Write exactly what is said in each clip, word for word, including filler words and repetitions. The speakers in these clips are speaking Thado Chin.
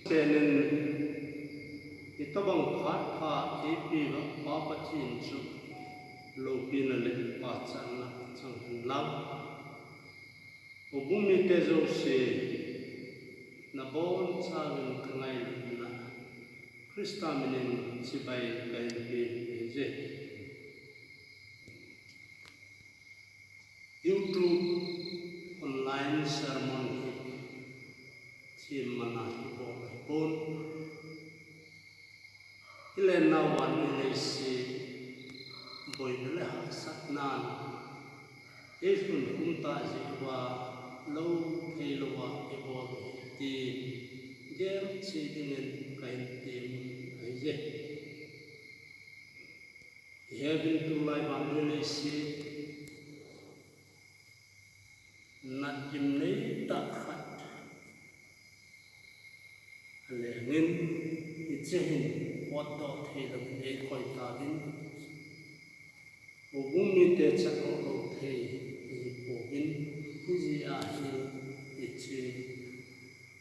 Penin, itobang phat pha eipeuva Pa Pathen chu loupina le pachatna chang hen lang. Houbung mite jouse, nabonchauvin kangailutna Christa minin chibai kahin peuve. YouTube online sermon hi themman a ibol ahipon. Ilen nauva vannoi leiset boina le hahsatnan eilhun khum tah jeh uva lou theilouva ibol u ahi tin gelchih dingin kahin temun ahije. Iheuvin tulai vannoi leiset nat gimnei tah khat alengin, hiche hin potdoh theilouvin eikoi tauvin, houbung mite chatdoh lou thei ihipouvin, hijeh a hin hiche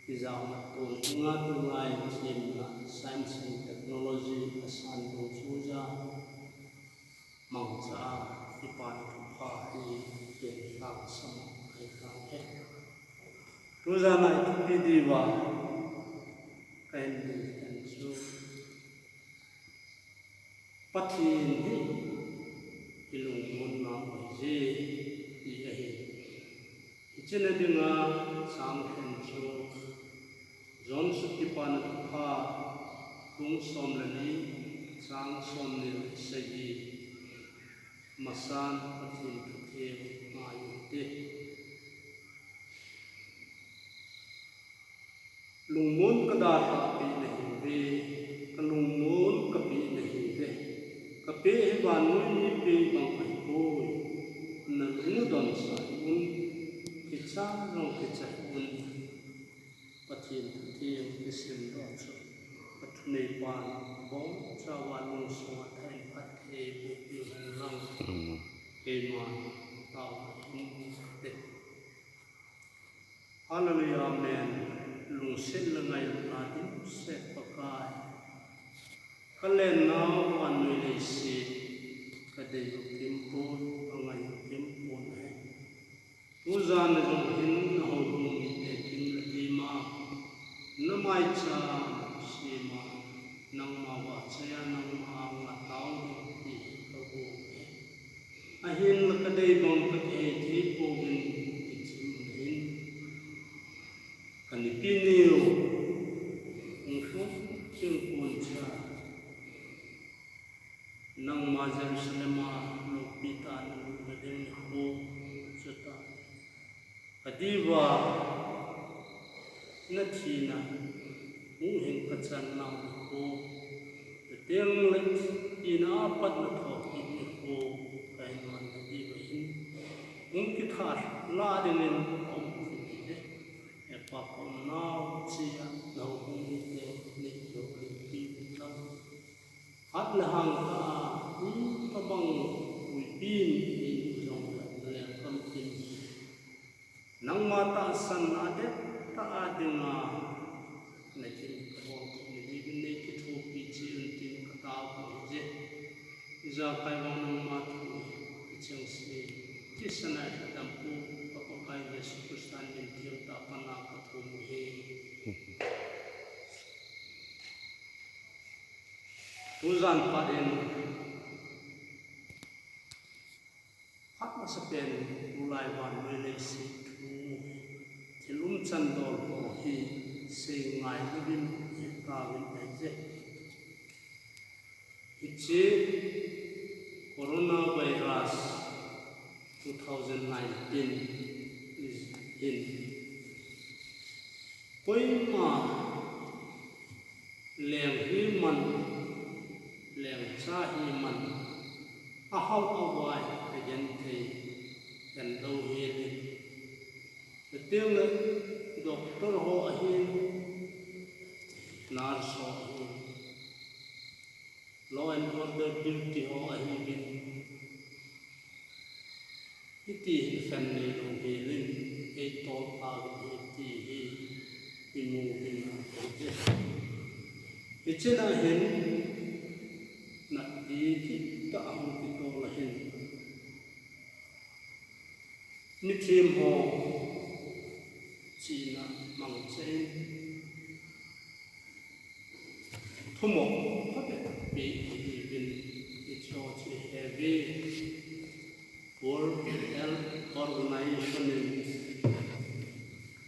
kijahmat tona dinga tulai themna science and technology asan dungjuija mangcha a iPa'n athupha hi ken lhangsam ahitan ahi. Tujana ithupi diuva kahin ding khat chu Pathen hi ilungmonnau ahije ti ahi. Hichena dinga chang khat chu John sut Kipana Thupha bung som le li chang somni le sagi. Masan Pathen thutheng ngai uhite. Lungmon kadalhah peh nahiuve, kalungmon kapeh nahiuve. Kapeh hi vannoi mipi bang ahipoi. Nalung u donsah hih un, kicha jong kicha hih un. Pathen thutheng kisimdoh chu kathuneipan abonchauva lungsunga thain phatthei boh peh hen lang. Keiman taona hin te. Hallelujah, amen. Lungset le ngailutna dimset Pakai, kalennau vannoi leiset kadeiyu kimpon, kangaiyu kimpon ahi. Tujana jong hin nahoubung mite kim le lima, namaicham sema, nangma vahchoiya nangma anga tao ding ti hi kagong e. Ahinla kadei bang kathei thei pouvin kichim ahin. Kanipi neo, hung lhung ching koncha, nangma Jerusalem a loupi tah a nalut nading nikho, chuta kadiuva nathina hung hin kachan nau nikho, chutengle thina apat nathoh kit nikho kahin man nadiuva hin, hung kitha lah dingin aum kit in ahi. Hepa, kaumnau cheh a nahoubung mite nei kihoulimpi uvin lang. Hat le hang tah a, hitobang puipin einu jongle nalengkham kit in, nangma tahsanna adettah a dinga nakin kabol kit nadiuvin nei kithopi cheh un tin katao u ahije. Ijakai vang nangma thu ichengse, thisan a ilhadampu ka Pakai Jesu Christa min thengtah a pana kathum u ahi. Tujan phat in, phat masapen tulai vannoi leiset thu, thil umchan dol ho hi seingai louvin itauvin ahije. Hiche coronavirus two thousand nineteen hin koima leng himan, lengcha himan, ahao avai kagenthei, kanlou hel in. Chutengle doctor ho ahin, nurse ho ahin, law and order duty ho ahiuvin, hiti hin khen neilou hel in eitolpha uvin ahi ti hi Kimu ding a kong te. Hiche na hin, nati kitah a hung kitol a hin, mithem ho chihna mangcha in, thumo phabep pe ihiuvin, hiche ho chu iheuvin. World Health Organization in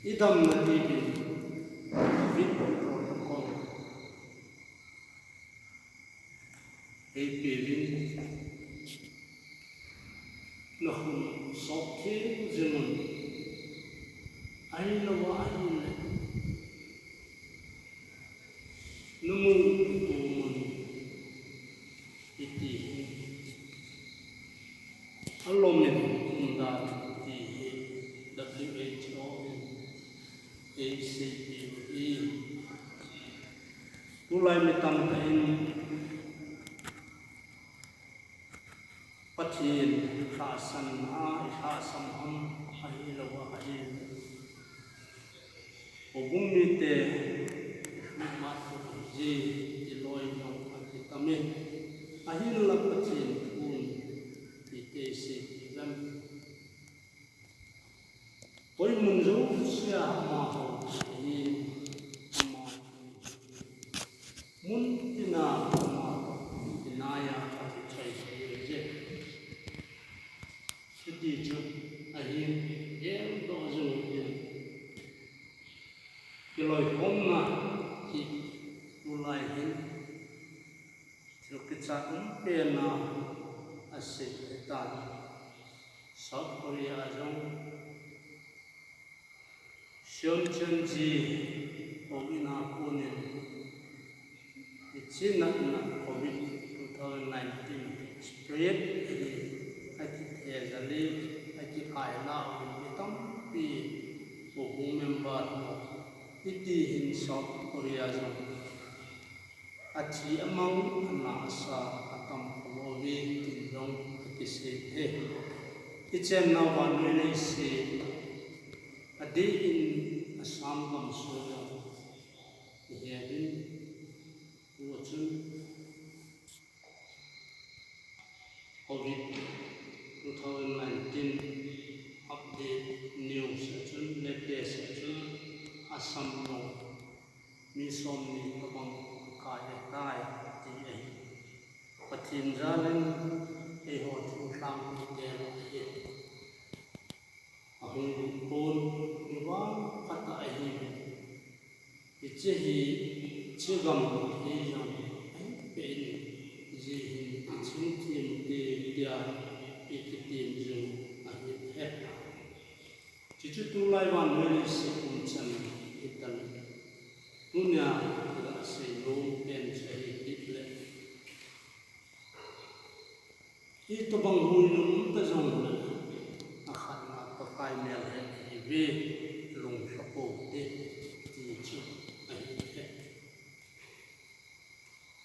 idamna diuvin COVID protocol eipeuvin, nakhun sop theng jing un, ahilouva ahile, namu tumun, iti hi alom in um dan ti hi W H O in eiseipeh u ahi. Tulai mi tamtah in Pathen tahsanna a ilhahsam ham, ahilouva ahile, houbung mite, mi matah ji, iloi jong akitam e, ahinla Pathen thun iti eiseipeh uvem? Koi mun jousea amaho hi, amaho mun tina, amaho tina a athai thei e. Hiti chun ahin, engdoh jing in, kiloikhomna hi tulai hin thil kichat um pen a asei ahitan. South Korea jong Seon Chun-ji houin a konin hiche natna COVID two thousand nineteen spread hi akithejal e, akikailah uvin, mi tampi houbung member ho, hiti hin South Korea jong athi amang, ana asa atam khalou ve tin jong akisei e. Ichennau vannoi leiset adeh in Assam gamsung a ihet in, tua chun COVID two thousand nineteen update news a chun, latest a chun, Assam jong mi somni tobang akai ahitai ti ahi. Pathen jal in eiho thilthang mite ahi. Ahung lut pon, mi vangphat ahi. Hiche hi, hiche gam hi jong ahi pen, hiche hin hiche thim te tia ikitem jing ahi e. Hichu tulai vannoi leiset umchan hitan. Tunia iga seinom pen chu ahi kit le, hitobang huhhingna um ta jongle, akhatna Pakai melhet ihiuve, lunglha pou hite, ti chu ahi e.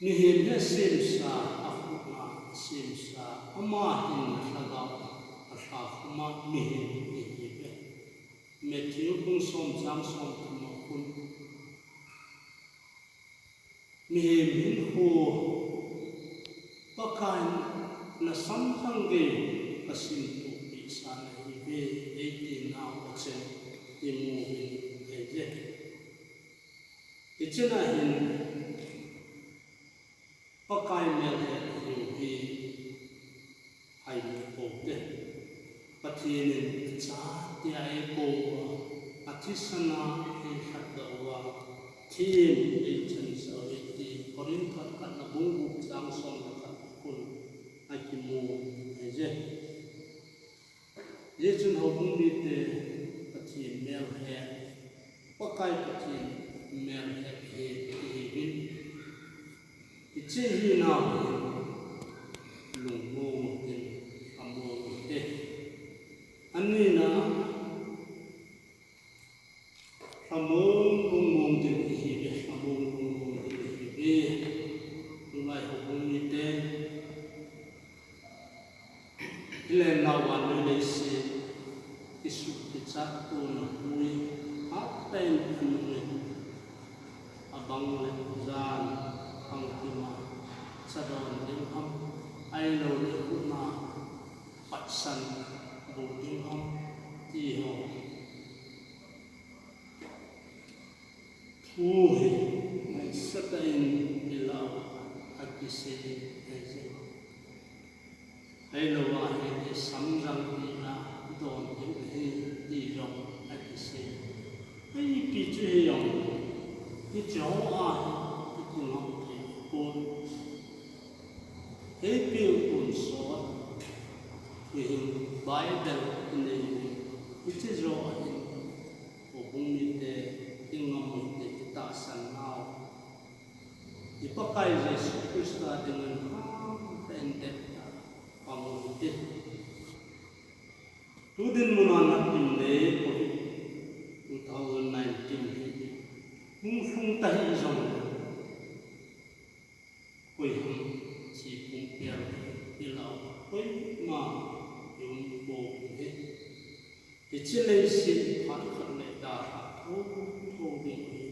Mihem hi asemsa, akhut a asemsa, ama hin alhagao a alhakhum a mihem ihiuve. Matthew bung som chang somthum a khun, mihem hinkho Pakaiyin nasamthang geiyin asimtohpeh sa nahiuve, eitinau achen imu uvin ahi e. Hichea hin Pakai melhet ihiu hi haimu poute. Pathen in achatea eikou uva, athisan a eilhatdoh uva, thim eichansah uve ti Corinth khatna bung gup chang som le khat a khun akimu ahi e. Hijeh chun houbung mite Pathen melhet, Pakai Pathen melhet hi ihiuvin, hiche hinau hin lungmong utin, lhamong ute. Anina, lhamong lungmong ding ihiuve, lhamong lungmong ding ihiuve. Tulai houbung mite, hilennau vannoi leiset isuh kichat tona hui, hatah in anungin Bang le jan, bang tima, chadon ding ham, ailo le huna, patsan, bu ding ham, ti ho. Thu hi, ngaisatah in, ilau, akisei, ahi. Ahilouva hi, i samjang tina, don ding ahi, ti jong akisei. Ipi chu hijong, hiche hoa hi, i kingam thei pon. Ipi tonsot, hihin Bible inei hi, hiche joh ahin, houbung mite, i ngam u hite, i tahsan nau. I Pakai Jesu Christa dingin hatah in dettah pang u hite. Tu dinmun a nakim le Covid two thousand nineteen hi hung lhung ta hih jongle, koi ham chi pum pel hi ilau, koima i um pouve. Hiche leiset phat khat le dalha thotho ding hi,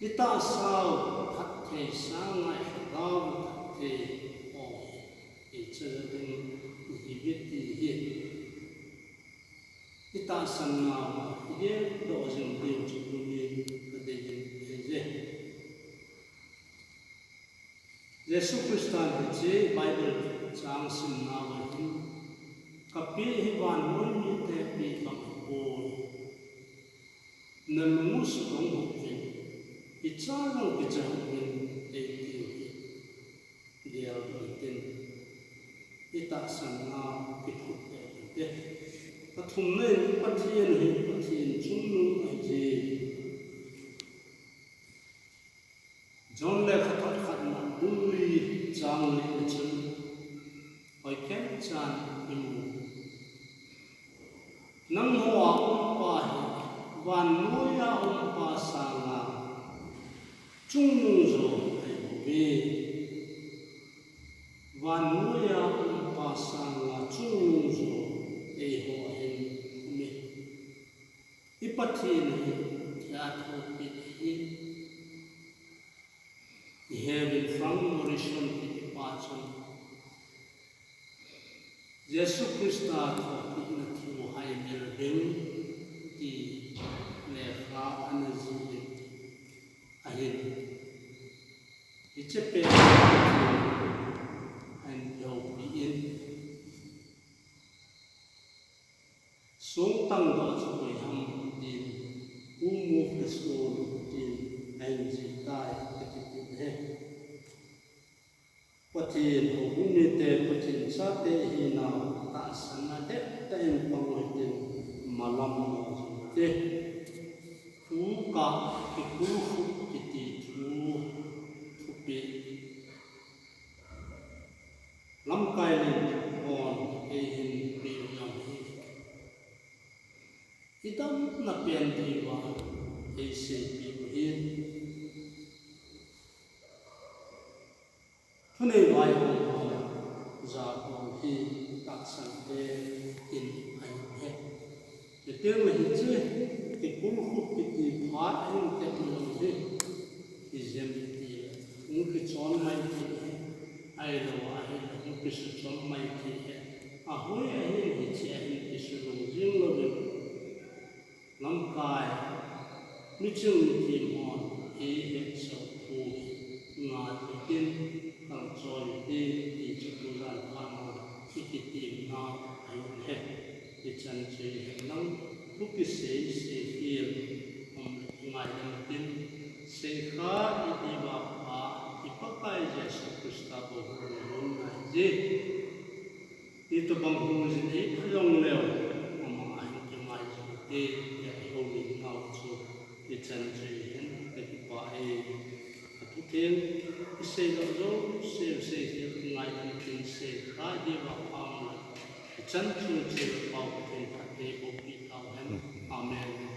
i tahsa u phatthei sanga i lhagao u phatthei ho hi, i chajat ding ihiuve ti hi, i tahsan nauva i geldoh jing diu chu tunin kadei in ahi. Jesu Christan hiche Bible chang simnauva hin, kapeh hi vannoi mite peh bang ahipoi. Nalung u sudong hih uvin, icha jong kicha hih uvin, eitiu hi. Geldoh hitin, i tahsan nau kiphut tei hite. Athumna in Pathen hi Pathen chungnung ahi. John lekhathot khatna bung li chang li na chun, hoikhen chan imu. Nangho a um pa hi, vannoiya um pa sanga chungnung jo ahibouve. Vannoiya um pa sanga chungnung jo eiho ahin ume. I Pathen hi, thia thopeh ahi. I Hevin Frank Morison kiti pa chun, Jesu Christa thopehna thu haimil ding ti lekha ana jih in ahin. Hiche pen ahin houpi in. Songtang doh chu koi ham tin, Pu Mukheson tin ahin jih tai, akiti ahi. Pathen houbung mite, Pathen chate ihinau tahsanna dettah in pang u hitin, malam u jing ute. Thu kah kikulkhup kiti thu, thupeh. Lamkai Lenthip hon eihin peh u jong hi, i damna pen diuva eiseipeh u ahi. Thunei vaihom ho, jakon hi tahsan te in ahi uve. Chuteng le hiche kikulkhup kiti phat hin tep u jong hi, ijem itile, hung kichon mai thei ahi. Ahilouva ahile hung kisuchom mai thei ahi. Ahoi ahin hiche ahin kisulung jing louvin, lamkai miching mithem hon eihetsoh thu hi ngai utin, kalchoi ute ti chu tujan phat a ikitem nau ahi uve. Hichan chu hihen lang, thu kisei seikhel um le kingaidam utin, seikha idiuva pha i Pakai Jesu Christa bou hi lungmon ngai je. Itobang hung jin eipha jongleu, ama ahin kingai jing ute, tia ihoulim nau chu hichan chu hihen, kakipah e. Athutheng isei lou jouse, seikhel kingaidam utin, seikha idiuva pha um le, hichan chun chu Pathen phatthei boh peh tauhen. Amen.